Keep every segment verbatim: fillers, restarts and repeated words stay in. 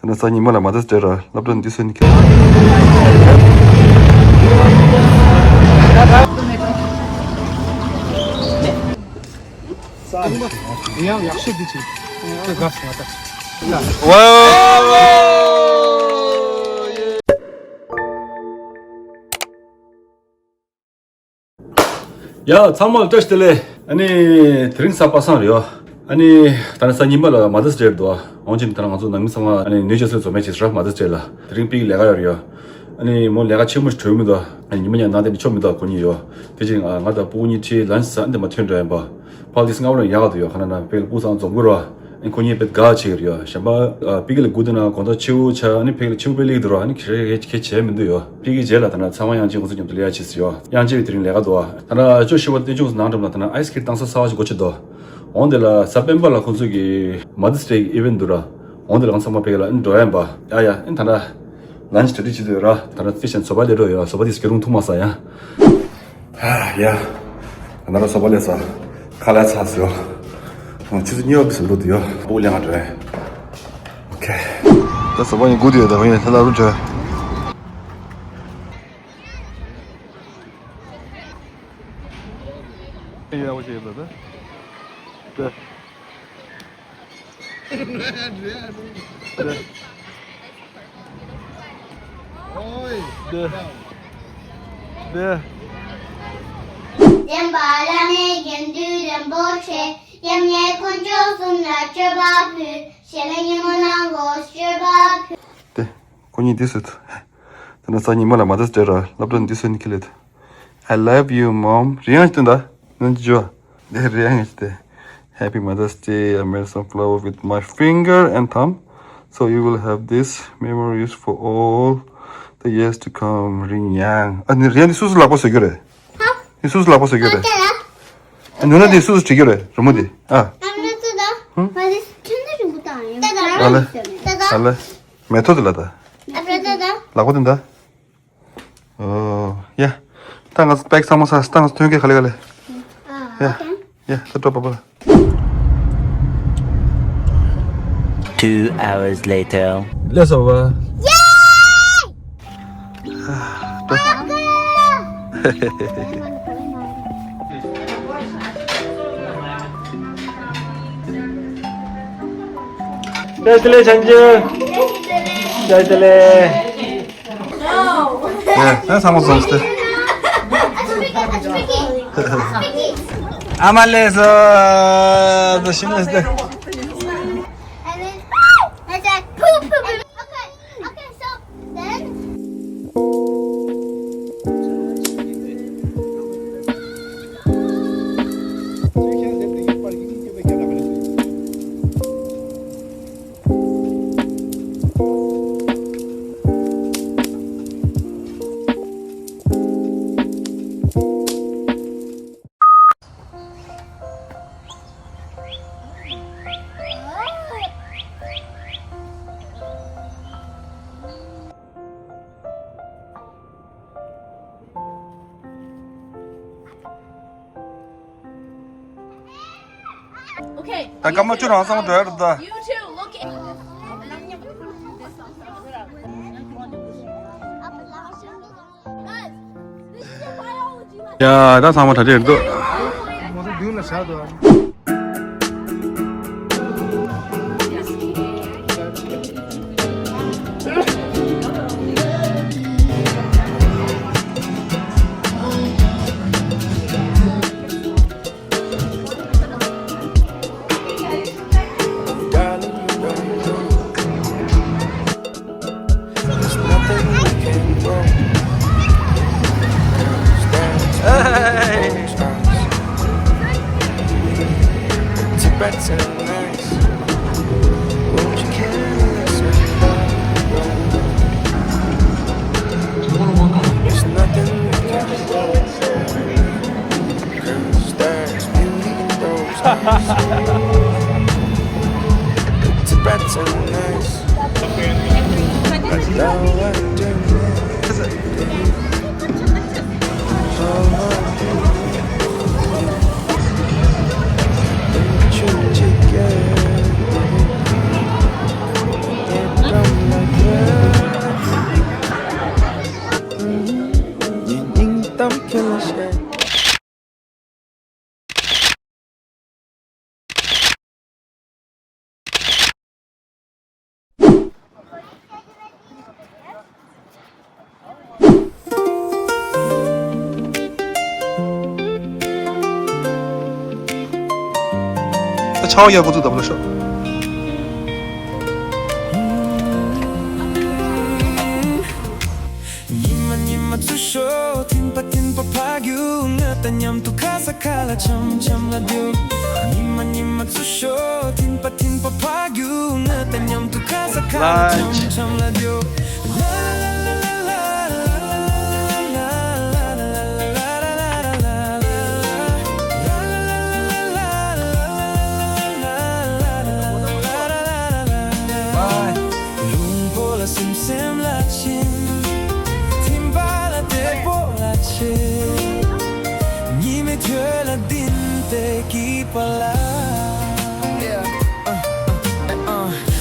ད་ནི་གཟའ་ཉི་མ་ལ་མ་ད་སི་ཌེ་ར། སློབ་གྲྭ་འདི་སུ་ནི་ཁྱེད། ཡང་ཡག་ཤོས་འདི་ཆེ། དེ་དགའ་སོང་ད། ཝའོ། ཡ། ཚང་མ་ལ་བཀྲ་ཤིས་བདེ་ལེགས། ཨ་ནི་དེ་རིང་གཟའ་པ་སངས་རེད་ཡོ། ཨ་ནི་ད་ནི་གཟའ་ཉི་མ་ལ་མ་ད་སི་ཌེ་རེད་འདུག་འོན་ཀྱང་ད་ནི་ང་ཚོ་ནང་མི་ཚང་མ་ཨ་ནི་ནུས་ཅན་སོ་ཚོ་མེད་ཅེས་ར། མ་ད་སི་ཌེ་ལ་དེ་རིང་པིག་ལས་ཀ་ཡོད་རེད་ཡོ། ཨ་ནི་མོ་ལས་ཀ་ཆེན་མོ་ཞིག་གྲོལ་མི་འདུག་ཨ་ནི་ཉི་མ་ཉལ་ན་དེ་ནི་ཆོག་མི་འདུག་ཁོ་གཉིས་ཡོ། དེ་བཞིན་ང་དང་སྤུ་གུ་གཉིས་ཁྲིད་ལན་ཟ་འདི་མ་ཐོན་འགྲོ་ཡིན་པ། ཕར་ལ་དེ་སྔ་བོ་ལ་ཡག་ག་འདུག་ཡོ། ཁ་ན་ན་དཔེ་ལ་སྤུ་གུ་ཚང་འཛོམས་དགོས་ར། ཨ་ནི་ཁོ་གཉིས་དཔེ་དགའ་བྱེད་ཀྱི་རེད་ཡོ། གཞན་པ་ཨ་པིག་ལ་སྒུག་དུས་ན་དགོང་དག་ཕྱི་པོ་ཆ། ཨ་ནི་ཕིག་ལ་ཕྱི་པོ་དཔེ་སླེབས་འདུག་ར། ཨ་ནི་ཁེ་ཁེ་ཁེ་བྱས་མི་འདུག་ཡོ། ཕིག་གི་རྗེས་ལ་ད་ན་ཚང་མ་དབྱངས་ཅན་ཁོང་ཚོ་མཉམ་དུ་སླེབས་ཡ་བྱེད་ཟེར་ཡོ། དབྱངས་ཅན་བའི་དེ་རིང་ལས་ཀ་འདུག་ཨ། ད་ན་ཅོ་ཤི་བ་བསྟན་ཆུང་ནང་འགྲམ་ལ་ད་ན་ཨའི་སི་ཁིར་བཏང་ས་གསར་བ་ཞིག་སྒོ་ཕྱེ་འདུག་འོང་དེ་ལ་གཟའ་སྤེན་པ་ལ་ཁོང་ཚོ་གི་མ་ད་སི་ཌེ་ཨི་ཝེན་འདུག་ར། འོང་དེ་ལ་ང་ཚང་མ་ཕིག་ལ་ཨ་ནི་འགྲོ་ཡ་ཡིན་པ། ཡ་ཡ། ཨ་ནི་ད་ན་ལན་ཅི་གྲ་སྒྲིག་བྱེད་འདུག་ར། ད་ན་ཕིཤ་ཨན་ཛི་བཟོ་པ་སླེབས་འགྲོ་ཡོ། བཟོ་པ་དེ་སྐྱོ་རུང་ཐུག་མ་ས་ཡ། ཡ། ང་རང་བཟོ་པ་སླེབས་ས། ཁ་ལག་ཚར་སོང་། ཁོང་ཆུ་ཚོད་གཉིས་པ་བཟོ་འགྲོ་འདུག་ཡོ། སྤུ་གུ་ལེན་ག་འགྲོ་ཡ། ཨོ་ཁེ། ད་བཟོ་པ་ཡིན་སྒུག་བསྡད་ཡོད། ད་ཁོང་ཡིན་ལྷ་ལ་རུ་འགྲོ་ཡ། ཡག་པོ་བྱས་ཡོད་ད། ད། འདི། འདི། འདྲེན་པ་བླ་མེད་དགེ་འདུན་རིན་པོ་ཆེ། སྐྱབས་གནས་དཀོན་མཆོག་གསུམ་ལ་མཆོད་པ་ཕུལ། ཞལ་ལག་ཉིན་མོ་ནང་ལོགས་མཆོད་པ་ཕུལ། དེ། ཁོ་གཉིས་འདི་སུ། དེ་ན་གཟའ་ཉི་མ་ལ་མ་ད་སི་ཌེ་ར། སློབ་གྲྭ་འདི་སུ་ནི་ཁི་ལེད། I love you, mom. རེ་ཡང་སྟོན་ད། ནང་ཅི་ཇོ། དེ་རེ་ཡང་སྟེ། Happy Mother's Day. I made some flower with my finger and thumb. So you will have these memories for all the years to come. རིང་ཡང་། ཨ་ནི་རེ་ཡང་འདི་སུ་སུ་ལག་པ་བཟོ་རྒྱུ་རེད། ཧ། འདི་སུ་སུ་ལག་པ་བཟོ་རྒྱུ་རེད། ཨ་ནི་ན་འདི་སུ་སུ་བྲིས་རྒྱུ་རེད། རི་མོ་འདི། ཨ། ཨ་ལེ། ཨ་ལེ། མེ་ཏོག་འདི་ལ་ད། ཨ་ལེ། ལག་པ་འདི་ད། ཨོ། ཡ། ད་ང་ཚོ་པེག་ཚང་མ་ས། ད་ང་ཚོ་ཐོན་སྐད་ག་ལེ་ག་ལེ། ཡ། ཡ། ད་འགྲོ་པ་པ། Two hours later. Let's over. Yay! ལེ་ལེ་ཆང་ཆུ། ལེ་ལེ། ཡ། ཡ། ཚང་མ་འཛོམས་ཏེ། ཨ་མ་ལེ་སོ། ད་ཤི་མ་སྟེ། Okay. ད་སྐར་མ་བཅུ་རང་སང་འགྲོ་ཡ་རེད་ད། You too. Look at. ཡ། ད་ཚང་མ་གྲ་སྒྲིག་རེད་འདུག་མོ་ཚོ་མདུན་ལ་བཞག་འདུག There's nothing we can do. Hey. It's a better night. Won't you carry us away? There's nothing we can do. 'Cause there's beauty in those eyes. It's a better night. I know I do. Oh, I do. Put you together. It don't ད་ཆར་པ་ཡག་པོ་ཚུགས་ད་པོ་ལ་ཤོག་ཉི་མ་ཉི་མ་ཚུར་ཤོག་ཐིམ་པ་ཐིམ་པ་ཕ་རྒྱུག་ང་དང་མཉམ་དུ་ཁ་ས་ཁ་ལ་འཆམ་འཆམ་ལ་རྒྱུག་ཉི་མ་ཉི་མ་ཚུར་ཤོག་ཐིམ་པ་ཐིམ་པ་ཕ་རྒྱུག་ང་དང་མཉམ་དུ་ཁ་ས་ཁ་ལ་འཆམ་འཆམ་ལ་རྒྱུག་ལུང་པོ་ལ་སེམས་སེམས་ལ་ཆེན། ཐིམ་པ་ལ་བདེ་པོ་ལ་ཆེ། ཉི་མའི་དྲོད་ལ་ལྡིང་སྟེ་སྐྱིད་པ་ལ།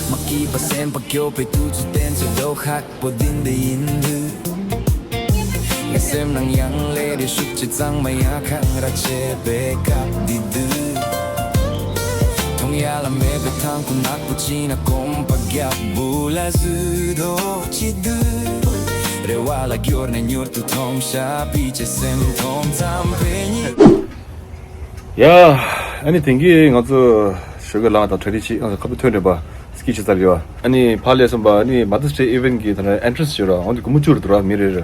མ་སྐྱིད་པ་སེམས་པ་སྐྱོ་བའི་དུས་ཚོད་དེ་ཚོ་ལོ་ཁག་པོ་འདི་འདི་ཡིན་དུས། ངའི་སེམས་ནང་ཡང་ལས་རེ་ཤུགས་ཆེ་གཙང་མ་ཡང་འཁང་ར་བྱེད་པའི་སྐབས་འདི་དུས། མཐོང་ཡ་ལ་མེད་པའི་ཐང་ཁུ་ནག་པོ་ཅི་ན་གོམ་པ་རྒྱབ་བུ་ལ་བཟོས་དོ་ཅི་དུས། རེ་བ་ལ་འགྱུར་ནས་མྱུར་དུ་མཐོང་ཤ་པི་ཅེ་སེམས་མཐོང་མཚམས་པའི་ཉིན། ཡ། ཨ་ནི་དེང་གི་ང་ཚོ་ཞོགས་ཀས་ལངས་དང་གྲ་སྒྲིག་བྱེད་ང་ཚོ་ཁ་པར་ཐོན་རེད་པ། སྐད་ཆ་ཚར་ཡོད། ཨ་ནི་ཕར་སླེབས་སོང་པ། ཨ་ནི་Mother's Day event གི་ད་ལྟ་entrance ཡོད་ར། འོན་ཏེ་སྒོར་མོ་བཅུ་རེད་འདུག་ར། མི་རེ་རེ།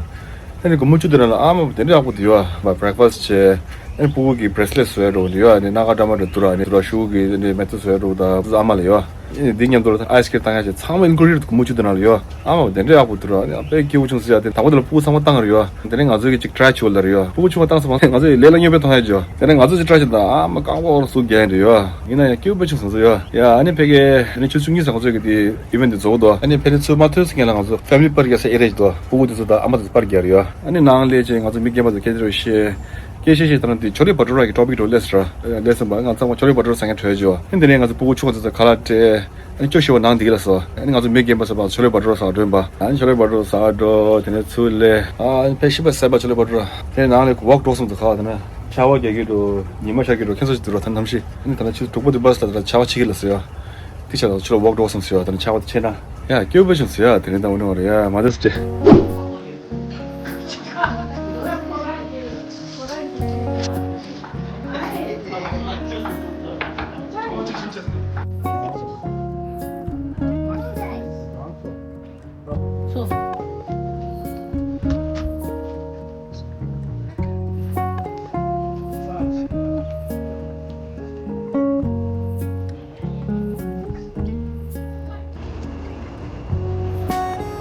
ཨ་ནི་སྒོར་མོ་བཅུ་དེ་ནང་ལ་ཨ་མ་དེ་འདྲ་ཡག་པོ་འདུག་ཡོད་པ། breakfast བྱས། ཨ་ནི་སྤུ་གུ་གི་bracelet བཟོ་ཡ་འགྲོ་འདུག་ཡོད། ཨ་ནི་སྣ་ཁ་འདྲ་མ་འདྲ་འདུག་ར། ཨ་ནི་འདུག་ར་ཤུ་གུ་གི་ཨ་ནི་མེ་ཏོག་བཟོ་ཡ་འགྲོ་འདུག་ཨ་མ་ལ་ཡོད། ཨ་ནི་འདི་མཉམ་དུ་ice cream བཏང་ཡ་བྱས་ཚང་མ་included སྒོར་མོ་བཅུ་དེ་ནང་ལ་ཡོད། ཨ་མ་དེ་འདྲ་ཡག་པོ་འདུག་ར། ཨ་ནི་དཔེ་སྐྱིད་པོ་བྱུང་ཟེར་ཡ་དེ་དང་པོ་དེ་ལ་སྤུ་གུ་ཚང་མ་བཏང་རེད་ཡོད། དེ་ནས་ང་ཚོས་གི་ཅིག་try བྱེད་ལ་རེད་ཡོད། སྤུ་གུ་ཆུང་བ་བཏང་སོང་བ་ང་ཚོས་ལས་ལ་སྙོམས་པོ་གཏོང་ཡ་བྱས། དེ་ནས་ང་ཚོས་ཅིག་try བྱེད་དང་ཨ་མ་རྐང་པ་འོར་སུ་རྒྱན་རེད་ཡོད། ཡིན་ན་ཡང་སྐྱིད་པོ་བྱུང་སོང་ཟེར་ཡོད། ཡ་ཨ་ནི་ཕ་གི་ཨ་ནི་ཆུ་ཚོད་བཅུ་གཉིས་ཙམ་ང་ཚོས་གི་དེ་event འདི་རྫོགས་འདུག་ཨ་ནི་ཕ་གི་ཚོད་མ་ཐོན་སོང་ངས་ལ་ང་ཚོ་family party རྒྱག་ས་ཨེ་རེད་འདུག་སྤུ་གུ་དེ་ཚོ་དང་ཨ་མ་དེ་ཚོ་party རྒྱག་རེད་ཡོད། ཨ་ནི་ནང་སླེབས་བྱས་ང་ཚོ་མི་རྒན་པ་ཚོ་སྐད་ཆ་རེ་བཤད། སྐད་ཆ་བཤད་ད་ནི་དེ་ཆོ་ལེ་བ་ཏྲོ་ར་གི་topic འགྲོ་སླེབས་སོང་ར། སླེབས་སོང་པ་ང་ཚང་མ་ཆོ་ལེ་བ་ཏྲོ་ར་ཟ་མཁན་གྲོལ་བྱས། ཨ་ནི་དེ་ནས་ང་ཚོ་སྤུ་གུ་ཆུང་བ་དེ་ཚོ་ཁ་ལག་སྤྲད། ཨ་ནི་སྐྱོ་ཤོས་པ་ནང་འདི་ག་ལ་སོ། ཨ་ནི་ང་ཚོ་མི་རྒན་པ་ཚོ་ཕར་ཆོ་ལེ་བ་ཏྲོ་ཟ་འགྲོ་ཡིན་པ། ཨ་ནི་ཆོ་ལེ་བ་ཏྲོ་ཟ་འགྲོ། དེ་ནས་ཚུར་སླེབས། ཨ་ནི་ཕལ་ཆེར་པ་སེ་པ་ཆོ་ལེ་བ་ཏྲོ། དེ་ནས་ནང་ལ་walk འགྲོ་སོང་ཚོ་ཁ་བ་དེ་ན། ཆར་པ་རྒྱག་གི་འགྲོ། ཉི་མ་ཤར་གི་འགྲོ། ཁྱེད་ཚོ་ཅིག་འདུག་ར་ཐམ་ཐམ་ཤི། ཨ་ནི་ད་ལྟ་ཆུ་དྲུག་པ་དུ་bus ལ་ད་ལྟ་ཆར་པ་ཆེ་གི་ལ་སོ་ཡ། དེ་ཆ་ལ་ཆུ་ལ་walk འགྲོ་སོང་ཟེར་ཡ། དེ་ནས་ཆར་པ་དེ་ཆེ་ན། ཡ་སྐྱོ་པོ་བྱུང་ཟེར་ཡ། དེ་རིང་ད་འོ་ནི་བ་རེད་ཡ། མ་དེ་སུ་ཅེ།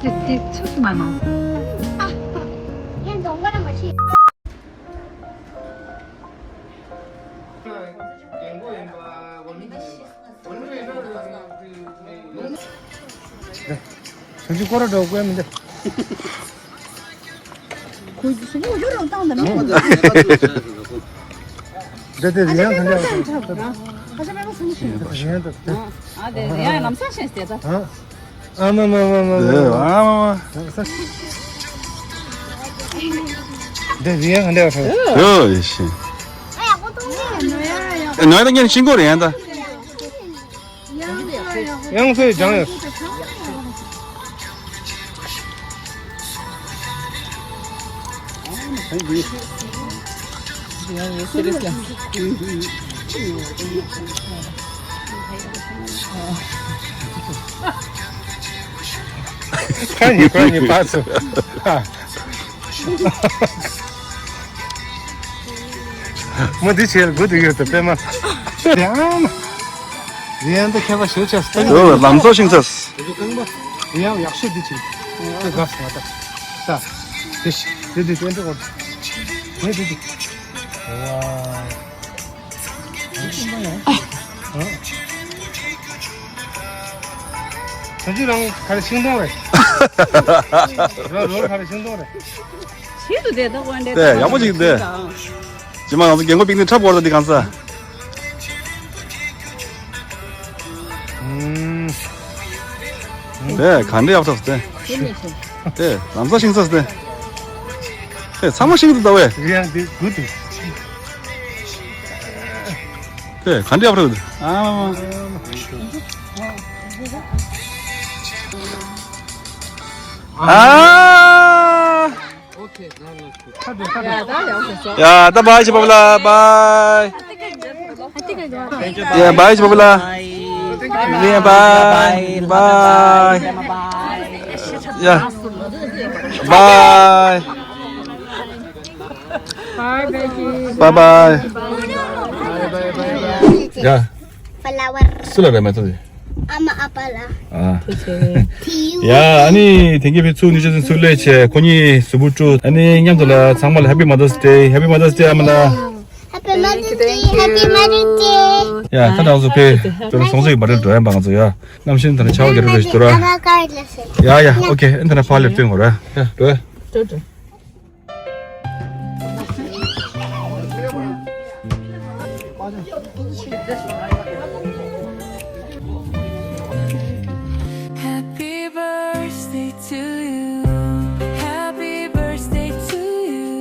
དེ་དེ་ཚོས་མ་ནོ། གཞུང་ཆེན་སྐོར་ར་འགྲོ་དགོས་མི་འདུག་ཁོ་གཞུང་ཆེན་ཡོད་རུང་བཏང་དང་མི་འདུག་འདི་དེ་རེད་ཡང་ག་འདྲ་ཁ་ཤ་མེད་པ་སུ་ཞིག་རེད་ཡང་དུ་ཨ་དེ་རེད་ཡང་ལམ་སང་ཤེས་དེ་ད། ཨ་མ་མ་མ་མ་མ། ཨ་མ་མ། འདི་རེད་ཡང་ག་འདྲ་ཁ་ཤ། ཡོ་ཡེ་ཤེས། ནོ་ཡ་ད་ཉན་ཤིང་གོ་རེད་ཡང་ད། དབྱངས་གསལ་སྦྱང་ཡོད། ཁ་ཉི་ཁ་ཉི་ཕར་ཚུར། མོ་འདི་བྱས་ལ་སྒུག་འདུག་ཡོད་དོ་པད་མ། དེ་ཨ་མ། དེ་ཡང་འདི་མཁས་པ་ཞེ་ཆགས་སྟེ། ལམ་སང་ཤིང་ཚ། དེ་ཡང་ཡག་ཤོས་འདི་བྱས། དེ་དགའ་སོང་ད། ད། དེ་ཞིག་དེ་དེ་དེ་འདྲ་བར། དེ་དེ་དེ། ཝ། ད་ཅི་རང་ག་རེ་ཤིང་སྡོང་རེད། ར་རོ་ག་རེ་ཤིང་སྡོང་རེད། ཆེད་དུ་དེ་དག་དབང་དེ་ཡག་པོ་ཅིག་འདི། ཅི་མ་ང་ཚོ་རྒན་གོག་པིག་ནི་འཁྲབ་བོར་ད་འདི་གང་ས། དེ་གང་འདྲ་ཡག་ཐོག་དེ། དེ་ལམ་ས་ཤིང་ས་དེ། ཚང་མ་ཤིང་དུ་ལྟ་བས། རེད་ཡ། འདི་དགུ་འདུག་དེ་ག་འདྲ་ཡག་པོ་རེད། ཨ་མ་མ། ཨ། ཡ་ད་བའི་ཤི་པ་ལ་བའི། ཡ་བའི་ཤི་པ་ལ། ཡ་བའི་བའི། ཡ་བའི། Bye bye. ཡ། Flower. སུ་ལ་རེད་མ་ཐུབ་དེ། ཨ་མ་ཨ་ཕ་ལ། ཨ། ཡ་ཨ་ནི་དེང་གི་ཕི་ཚུགས་ནི་ཆེ་ཚུགས་ལས་ཆེ་ཁོ་གཉིས་གཟུགས་པོ་བཀྲུ། ཨ་ནི་མཉམ་དུ་ལ་ཚང་མ་ལ་Happy Mother's Day, Happy Mother's Day ཨ་མ་ལ། Happy Mother's Day, Happy Mother's Day. ཡ་ད་ང་ཚོ་ཕི་དེ་ལ་སོང་ཚིག་མ་རེད་འགྲོ་ཡ་འབངས་ཚོ་ཡ། གནམ་གཤིས་ད་ནི་ཆར་པ་རྒྱག་རེད་འགྲོ་ར། ཡ་ཡ་ཨོ་ཁེ། ཨ་ནི་ད་ནི་ཕར་སླེབས་སྟོན་དགོས་ར། ཡ་འགྲོ་ཡ། འགྲོ་འགྲོ། Happy birthday to you. Happy birthday to you.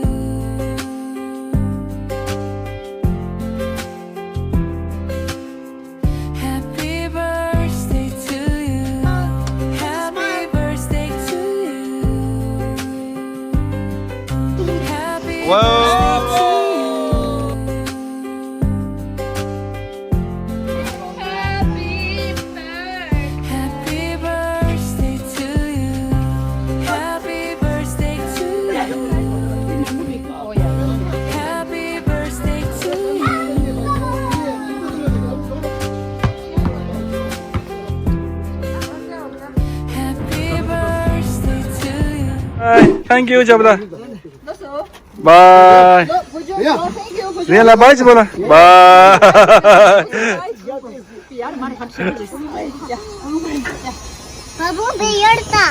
Happy birthday to you. Happy birthday to you. Happy birthday to you. Happy birthday. Happy birthday to you. Happy birthday to you. Happy birthday to you. Happy birthday to you. Bye. Thank you, Jabla. Bye. Rela, bye, Jabla. Bye. Babu, be your ta.